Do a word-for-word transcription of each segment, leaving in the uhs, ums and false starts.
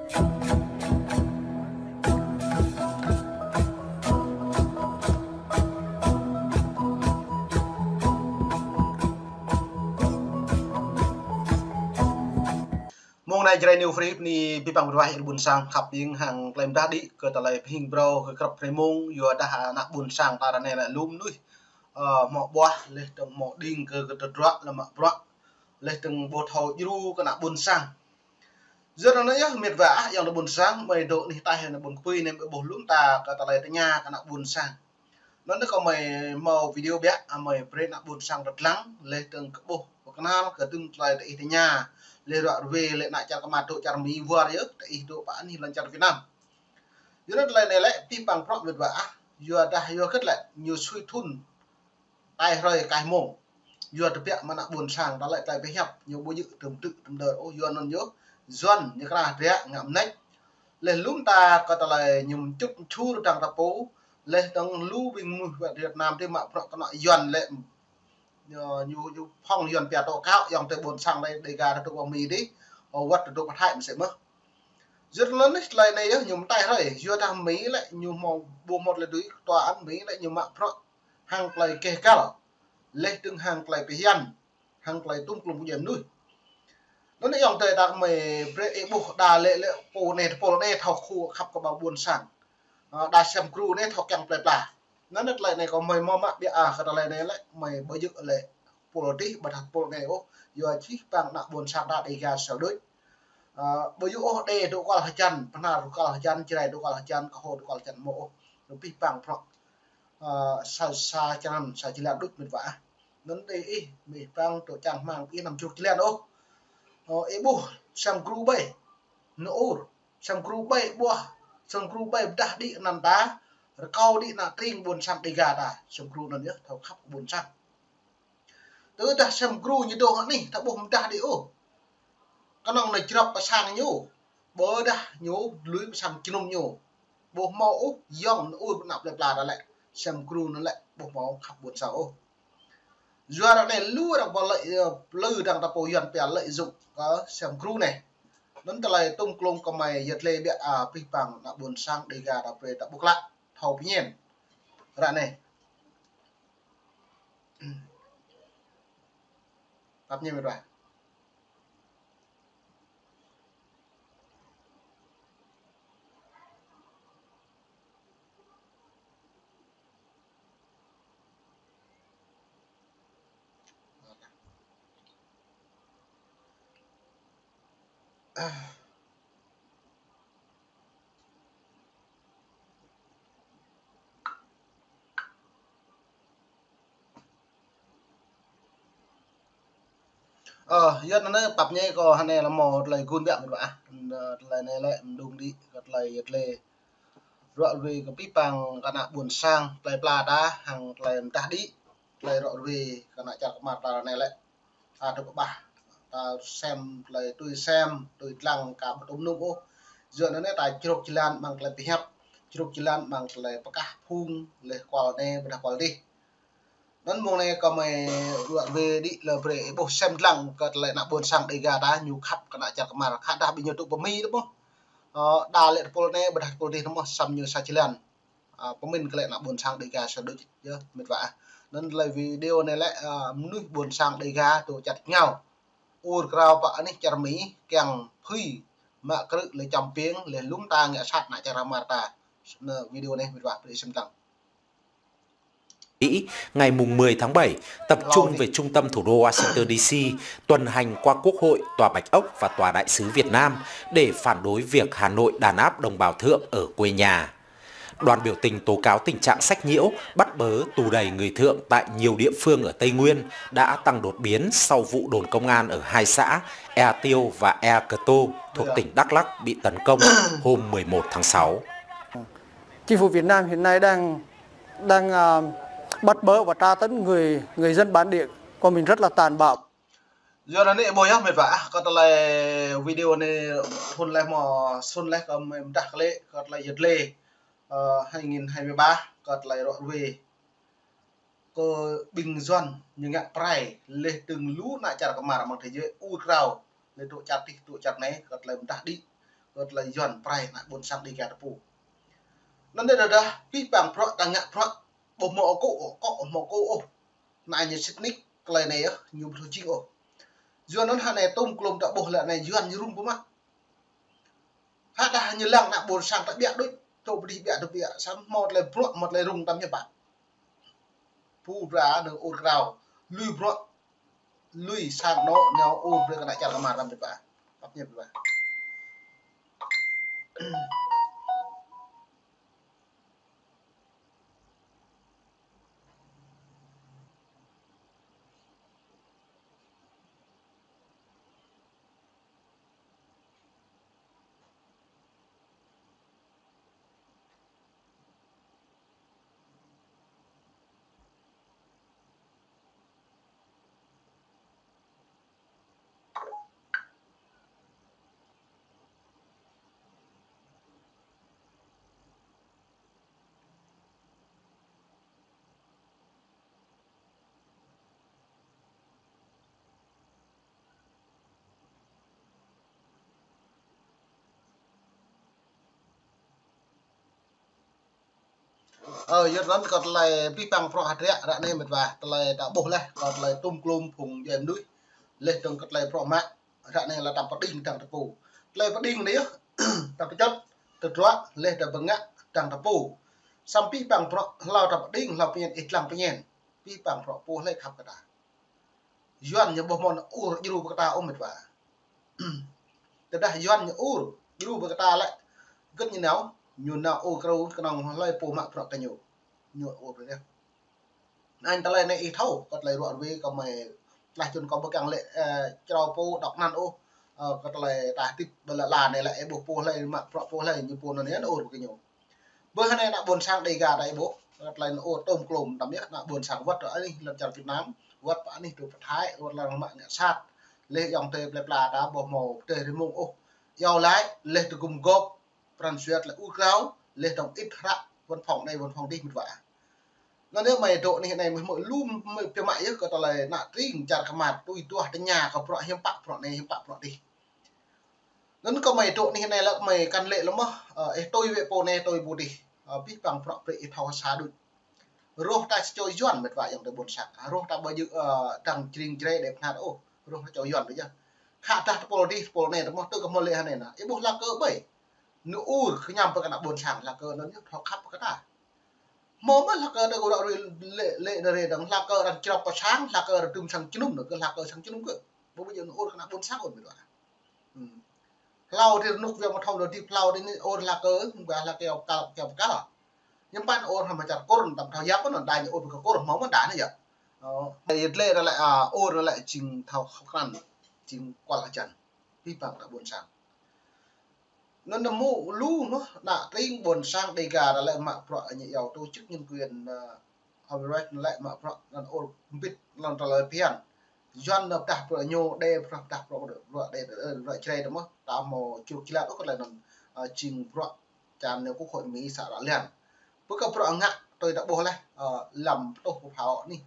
Mông anai Jrai New Free bơni abih bang mơnuih ƀôn sang khăp hiam hăng tơlơi mơdah đĭ kơ tơlơi pơhing brâo kơ grăp hrơi mông, yua dah ană ƀôn sang ta ră anai lĕ lu mơnuih, ơ, hmâo ƀuah, laih dơ̆ng hmâo đing kơ, kơ tơdruă lĕ mă bruă, laih dơ̆ng ƀu thâo djru kơ ană ƀôn sang. Yua anŭn yơh mĕt wa ah, ayŏng adơi ƀôn sang, mơi dŏ anih ataih ană ƀôn kơpui anai ƀu ƀuh lŏm ta kơ tơlơi tơña kơ ană ƀôn sang. Anŭn kơ mơi hmâo video biă, a, mơi brơi ană ƀôn sang rơđah lăng, laih dơ̆ng kơ ƀuh pơkơnăl kơ dŭm tơlơi tơ ih tơña, laih ruă rơwe lĕ ană čar kơmar dŏ čar Mi wơr yơh, tơ ih dŏ pơ anih lŏn čar Việt Nam. Yua anŭn tơlơi anai lĕ abih bang prŏk mĕt wa ah, yua dah yua hơget lĕ, ñu sui thŭn, ataih hrơi ataih mông. Yua tơbiă mơ̆ng ană ƀôn sang, ta lĕ tơlơi pơhiăp, ñu ƀu djơ̆ tơm tơ̆ tơm đơr ôh, yua anŭn yơh, Yuan, ñu krah triă ngă mơneč. Laih lŏm ta kơ tơlơi ñu mčŭt mčur dăng ta pô, laih dơ̆ng lu ƀing mơnuih Việt Nam tơ mă bruă kơ ană Yuan lĕ, ñu, ñu, ñu phŏng Yuan pia tŏ kâo, ayŏng adơi ƀôn sang lĕ Dega ta dŏ pơ Mi dih, ơ, wơ̆t ta dŏ pơ Thái mơsĕ mơ̆n. Yua anŭn tơlơi anai yơh, ñu mơtai hrơi, yua dah Mi lĕ, ñu hmâo ƀu hmâo tơlơi đuaĭ, tơlơi anŭn Mi lĕ, ñu mă bruă hăng tơlơi keh kăl, laih dơ̆ng hăng tơlơi pơhiăp, hăng tơlơi tŭm klŭm pơdjai mơnuih. Anŭn ayŏng adơi ta kơ mơi brơi ih ƀuh đa lĕ lĕ pô anai tơpul anai thâo khua khăp kơ ƀing ƀôn sang. Ơ, đa sem gru anai thâo kiăng plơi pla. Anŭn tơlơi anai kơ mơi hmâo mă biă, a, kơ tơlơi anai lĕ mơi ƀu djơ̆ lĕ pul dih ƀu dah pul anai ôh. Yua čih păng ană ƀôn sang ta Dega sơ đôč. Ơ, ƀu djơ̆ ôh Êđê dŏ kual hơjăn, Bahnar dŏ kual hơjăn, Jrai dŏ kual hơjăn, Kơho dŏ kual hơjăn hmâo ôh. Abih bang prŏk, ơ, sa, sa črăn, sa jơlan đôč mĕt wa ah. Anŭn đe ih, abih bang dŏ čang hmang ih anăm čruk jơlan ôh. Ơ, ih ƀuh sem gru ƀai, nao ur, sem gru ƀai ƀuah, sem gru ƀai pơdah đĭ anăn ta, rơkâo đĭ ană tring ƀôn sang Dega ta, sem gru anŭn yơh, thâo khăp ƀôn sang. Tơdah sem gru ñu dŏ hơnih, ta ƀuh mơdah đĭ ôh. Kơnơ̆ng anai jrŏp pơ sang ñu, ƀôdah ñu lui pơ sang jơnum ñu. Ƀu hmâo ôh, yŏng anŭn ur ană plơi pla ta lĕ. Sem gru anŭn lĕ, ƀu hmâo khăp ƀôn sang ôh. Yua ră anai lu arăng pơlơi, ơ, pơlư dăng ta pô Yuan pia lợi dụng kơ sem gru anai. Anŭn tơlơi tŭm klŭm kơ mơi yơh tơlơi biă, a, abih bang ană ƀôn sang Dega ta brơi ta ƀuh klă, thâo pơñen. Ră anai. Pap ñe mĕt wa. Ơ, yua anŭn pap ñe kơ hơnai lĕ hmâo tơlơi gŭn biă mĕt wa ah. Tơlơi anai lĕ mơdung đĭ kơ tơlơi yơh tơlơi ruă rơwe kơ abih bang kơ ană ƀôn sang plơi pla ta hăng tơlơi mơdah đĭ, tơlơi ruă rơwe kơ ană čar kơmar ta anai lĕ. Ta dŏ pơƀah, ta sem tơlơi tui sem, tui lăng ka ƀu tŭm nŭm ôh. Yua anŭn ta čruk jơlan mơ̆ng tơlơi pơhiăp, čruk jơlan mơ̆ng tơlơi pơkah phung, laih kual anai, ƀôdah kual dih. Anŭn mông anai kơ mơi ruă rơwe đĭ lĕ brơi ih ƀuh sem lăng kơ tơlơi ană ƀôn sang Dega ta ñu khăp kơ ană čar kơmar, khă dah ƀing ñu dŏ pơ Mi tơ mơ̆n. Ơ, đa lĕ tơpul anai, ƀôdah tơpul dih tơ mơ̆n, sem ñu sa jơlan. A, pơmĭn kơ lĕ ană ƀôn sang Dega sơ đôč yơh mĕt wa ah. Anŭn tơlơi video anai lĕ, a, mơnuih ƀôn sang Dega dŏ čar ngao. Ur krao pơ anih čar Mi kiăng phui mă krư̆ lĕ čăm piêng, laih lŏm ta ngă sat ană čar kơmar ta. Anŭn video anai mĕt wa brơi ih sem lăng. Mỹ, ngày mùng mười tháng bảy, tập trung về trung tâm thủ đô Washington D C, tuần hành qua Quốc hội, Tòa Bạch Ốc và Tòa Đại sứ Việt Nam để phản đối việc Hà Nội đàn áp đồng bào Thượng ở quê nhà. Đoàn biểu tình tố cáo tình trạng sách nhiễu, bắt bớ, tù đày người Thượng tại nhiều địa phương ở Tây Nguyên đã tăng đột biến sau vụ đồn công an ở hai xã Ea Tiêu và Ea Cơ Tô thuộc tỉnh Đắk Lắk bị tấn công hôm mười một tháng sáu. Chính phủ Việt Nam hiện nay đang, đang, à, bắt bớ và tra tấn người, người dân bản địa của mình rất là tàn bạo. Yua anŭn ih ƀuh yơh mĕt wa ah, kơ tơlơi video anai thŭn laih mơ̆, thŭn laih kơ mơi mơdah klĕ, kơ tơlơi yơh tơlơi, ơ, hai nghìn hai mươi ba, kơ tơlơi ruă rơwe kơ ƀing Yuan ñu ngă prai, laih dơ̆ng lu ană čar kơmar amăng thế giới ur krao, laih dŏ čar dih, dŏ čar anai, kơ tơlơi mơdah đĭ. Kơ tơlơi Yuan prai ană ƀôn sang Dêga ta pô. Anŭn yơh tơdah pih pang bruă ta ngă bruă ƀu hmâo akŏ, akŏ ƀu hmâo akŏ ôh. Anai ñu sĭt nik tơlơi anai yơh, ñu ƀu thâo jing ôh. Yua anŭn hơnai tôm klôm ta ƀuh lĕ anai Yuan ñu rŭng pơmă. Hơdah ñu lăng ană ƀôn sang ta ƀiă đôč, tŭ pơdih ƀiă tŭ ƀiă, samơ̆ hmâo tơlơi bruă, hmâo tơlơi rŭng tăm hiăp pă. Pô bra nơ̆ng ur krao, lui bruă, lui sang anŏ ñu ur brơi kơ ană čar kơmar tăm hiăp pă. Tăm hiăp pă. Ơ, yua anŭn kơ tơlơi pih pang bruă hơdră ră anai mĕt wa, tơlơi ta ƀuh laih, kơ tơlơi tôm klôm phung djuai mơnuih, laih dơ̆ng kơ tơlơi bruă mă, ră anai lĕ ta pơđing dăng ta pô. Tơlơi pơđing anai yơh, ta pơčŏt, tơdruă, laih ta bơngă dăng ta pô. Samơ̆ pih pang bruă, hlâo ta pơđing, hlâo pơñen, ih lăng pơñen. Pih pang bruă pô hlơi khăp kơ ta. Yuan ñu ƀu hmâo nao ur djru pơkă ta ôh mĕt wa. Tơdah Yuan ñu ur djru pơkă ta lĕ, gĭt ñu nao, ñu nao ur krao kơnơ̆ng hlơi pô mă bruă kơ ñu. Ñu ur rĕ. Anŭn tơlơi anai ih thâo, kơ tơlơi ruă ruê kơ mơi tơlơi čun kơ ƀu kiăng lĕ, ơ, črâo pô dŏ anăn ôh, ơ, kơ tơlơi ta hơdip ƀơi lŏn la anai lĕ, ih ƀuh pô hlơi mă bruă pô hlơi, ñu pô anŭn anai ur kơ ñu. Bơ hơnai ană ƀôn sang Dêga ta ih ƀuh, tơlơi anŭn ôh tôm klôm tăm yơh, ană ƀôn sang wơ̆t ră anih lŏn čar Việt Nam, wơ̆t pơ anih tơ pơ Thái, wơ̆t lăng mă ngă sat. Laih ayŏng adơi plơi pla ta ƀu hmâo pơdơi rơmông ôh. Iâu laĭ, laih tơgŭm gŏp, pran jua tơlơi ur krao, laih dơ̆ng ih hră, văn phòng anai văn phòng adih mĕt wa. Anŭn yơh mơi dŏ anih anai mơi hmư̆ lu mơi pơmă yơh kơ tơlơi ană tring čar kơmar, tui duah tơña kơ bruă hiư̆m pă bruă anai hiư̆m pă bruă adih. Anŭn kơ mơi dŏ anih anai lĕ mơi kăn lĕ lơ̆m mơh, ơ, ih tui wĕ pô anai tui pô adih. Ơ, pih pang bruă brơi ih thâo sa đôč. Rŏh ta sa čô Yuan mĕt wa ayŏng adơi ƀôn sang. Rŏh ta ƀu djơ̆, ơ, dăng jring jrai đe pơnat ôh. Rŏh ta čô Yuan ƀu djơ̆. Khă dah tơpul adih tơpul anai tơ mơh tui kơ hmâo lĕ hơnai nă. Ih ƀuh hlak kơ ƀai. Ñu ur kơñăm pơ kơ ană ƀôn sang hlak kơ anŭn yơh thâo khăp pơ kơ ta. Hmâo mơ̆ hlak kơ tơ gơ̆ ră ruai lĕ, lĕ nă rê dơ̆ng hlak kơ arăng črŏp pơ sang, hlak kơ arăng tŭm sang jơnum nă, kơ hlak kơ sang jơnum kơ. Ƀu ƀu djơ̆ nao ur kơ ană ƀôn sang ôh mĕt wa. Hmm. Hlâo adih rơnŭk wia mơ̆ thâo lŏ adih hlâo adih anai ur hlak kơ, ƀu hlak kơ kal, kơ kal. Ñu păn ur hăng mơ̆ čar Kur, tăm thâo yap anŭn đa ñu ur kơ Kur, hmâo mơ̆ đa anai yơh. Ơ, yơh lĕ ră lĕ, a, ur ră lĕ jing thâo khăp krăn, jing kual hơjăn. Pih pang ană ƀôn sang. Anŭn nă mơ̆ lu mơh, ană tring ƀôn sang Dêga ră lĕ mă bruă ñu iâu tổ chức nhân quyền, ơ, Human Rights lĕ mă bruă anŭn ur ƀĭt lŏn tơlơi phiăn. Yuan nă pơdah bruă ñu đe bruă pơdah bruă, bruă đe, ơ, bruă jrai tơ mơh, ta hmâo čruk jlat ôh kơ tơlơi anŭn, ơ, jing bruă čan ñu quốc hội Mỹ sa ră lăng. Pơ kơ bruă ngă tui ta ƀuh laih, ơ, lăm pơtuh pơphao anih.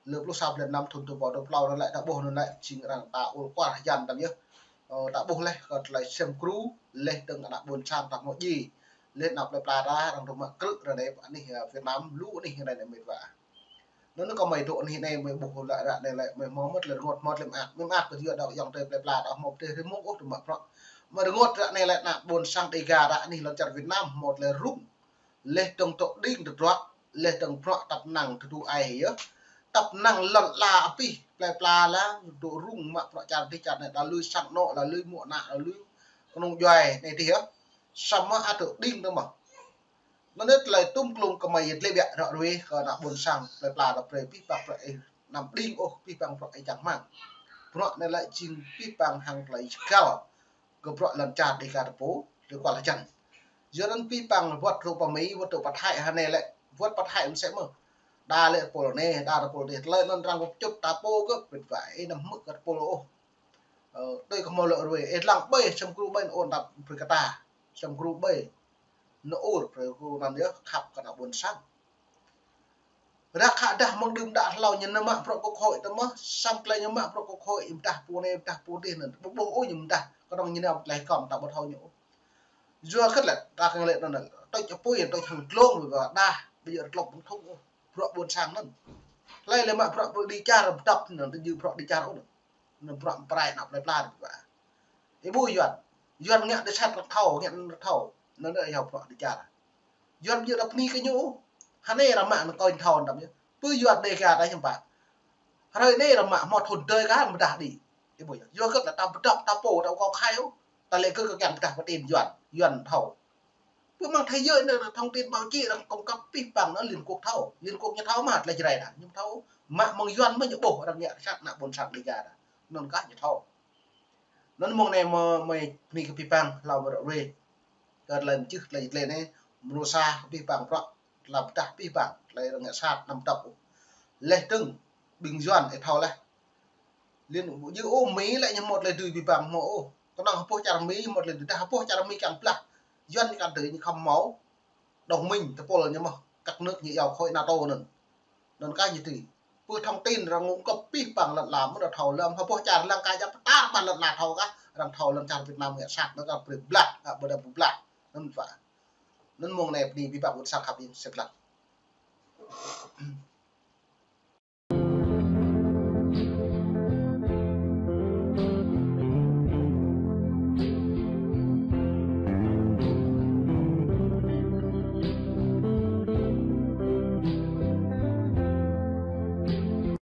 Lơ pluh sa blan năm thŭn dua rơbâo dua pluh anŭn lĕ ta ƀuh anŭn lĕ jing arăng ta ur kual hơjăn tăm yơh. Ơ, ta ƀuh laih kơ tơlơi sem gru, laih dơ̆ng ană ƀôn sang ta hmâo djai. Laih ană plơi pla ta arăng dŏ mă krư̆ ră anai anih, ơ, Việt Nam lu anih ră anai mĕt wa. Anŭn kơ mơi dŏ anih anai mơi ƀuh lĕ ră anai lĕ mơi hmâo mơ̆ tơlơi rơngot hmâo tơlơi mơak. Mơi mơak kơ yua đaŏ ayŏng adơi plơi pla ta hmâo pơdơi rơmông ôh dŏ mă bruă. Mơi rơngot ră anai lĕ ană ƀôn sang Dêga ră anih lŏn čar Việt Nam hmâo tơlơi rŭng. Laih dơ̆ng tŏ đing tơdruă, laih dơ̆ng bruă tăp năng tơdu ai yơh. Tăp năng lŏn la abih, plơi pla la, dŏ rŭng mă bruă čar adih čar anai, la lui sang anŏ, la lui mŏ ană, la lui kơnung djuai anai adih yơh. Samơ̆ ăt tŏ đing tơ mơh. Anŭn yơh tơlơi tôm klôm kơ mơi yơh tơlơi ƀiă ră ruai kơ ană ƀôn sang, plơi pla ta brơi pih pang bruă ih anăm đing ôh, pih pang bruă ih čang hmang. Bruă anai lĕ jing pih pang hăng tơlơi jơgao. Kơ bruă lŏn čar Dêga ta pô, tơ kual hơjăn. Yua anŭn pih pang wơ̆t rŏ pơ Mỹ, wơ̆t rŏ pơ Thái hơnai lĕ, wơ̆t pơ Thái mơsĕ mơ̆. Đa lĕ tơpul anai, đa tơpul adih, tơlơi anŭn arăng pơčŭt ta pô kơ pĭt wa, ih anăm hmư̆ kơ tơpul ôh. Ơ, tui kơ hmâo lŏ ruai, ih lăng ƀai, sem gru ƀai nao ur tăm brơi kơ ta. Sem gru ƀai nao ur brơi kơ anŭn yơh khăp kơ ană ƀôn sang. Ră khă dah mơ̆ng đưm đă hlâo ñu nao mă bruă quốc hội tơ mơh, samơ̆ tơlơi ñu mă bruă quốc hội, ih pơdah pô anai, pơdah pô adih anŭn. Ƀu ƀuh ôh ñu pơdah, kơnơ̆ng ñu nao tơlơi kŏm ta ƀu thâo ñu. Yua kơ lĕ, ta kăng lĕ anŭn, tơl čơpui, tơl hăng glông, ƀu dah, ƀu djơ̆ tơlŏk ƀơ̆ng thŭng ôh, bruă ƀôn sang anŭn. Hlơi lĕ mă bruă ƀu djơ̆ čar, ƀu djơ̆ bruă djơ̆ čar ôh. Anŭn bruă pơrai anăp plơi pla ƀu ƀă. Ih ƀuh Yuan. Yuan ngă dêh sat rơthâo, ngă rơthâo. Anŭn dêh yua bruă djơ̆ čar. Yuan ƀu djơ̆ đa bơni kơ ñu. Hơnai ră mă anŭn kơ ñu thâo anŭn đăm yơh. Pơ Yuan dêh kơ ta hiư̆m pă. Hrơi anai ră mă hmâo thŭn dơi kơ mơdah đĭ. Ih ƀuh yơh. Yua kơ ta pơdŏp, ta pô, ta kâo khai ôh. Ta lĕ kơ kơ kiăng pơdah pơtĭn Yuan. Yuan thâo. Pơ măng thế giới anai thông tin báo chí arăng cung cấp pih păng anŭn Liên Quốc thâo. Liên Quốc ñu thâo mă tơlơi Jrai đa. Ñu thâo mă mơ̆ng Yuan mơ̆ ñu ƀuh arăng ngă sat ană ƀôn sang dêh kơ ta. Anŭn kah ñu thâo. Anŭn mơ̆ng anai mơ̆, mơ̆ bơni kơ pih păng hlâo mơ̆ ră ruai. Kơ tơlơi mơčih tơlơi tơlơi anai, mơnuih sa pih păng prŏ, tơlơi pơdah pih păng, tơlơi arăng ngă sat anăm tŏk. Laih dơ̆ng, ƀing Yuan ih thâo laih. Liên, yua ôh Mi lĕ ñu hmâo tơlơi dưi pih păng hmâo ôh. Kơnơ̆ng hơpŭh čar Mi hmâo tơlơi dưi, dah hơpŭh čar Mi kiăng blah. Yuan ñu kăn dưi ñu khŏm hmâo. Đồng minh, tơpul ñu mơ̆, các nước ñu iâu khối NATO anŭn. Anŭn kah ñu dưi. Pơ thông tin arăng cung cấp pih păng lŏn ala mơ̆ arăng thâo lăm, hơpŭh čar lăng kah jăp pơtar ƀan lŏn ala thâo kah, arăng thâo lăm čar Việt Nam ngă sat, anŭn kah brơi blah, ah, ƀu đa ƀu blah. Anŭn wă. Anŭn mơ̆ng anai bơni pih păng ƀôn sang khăp ih sĭt lăng.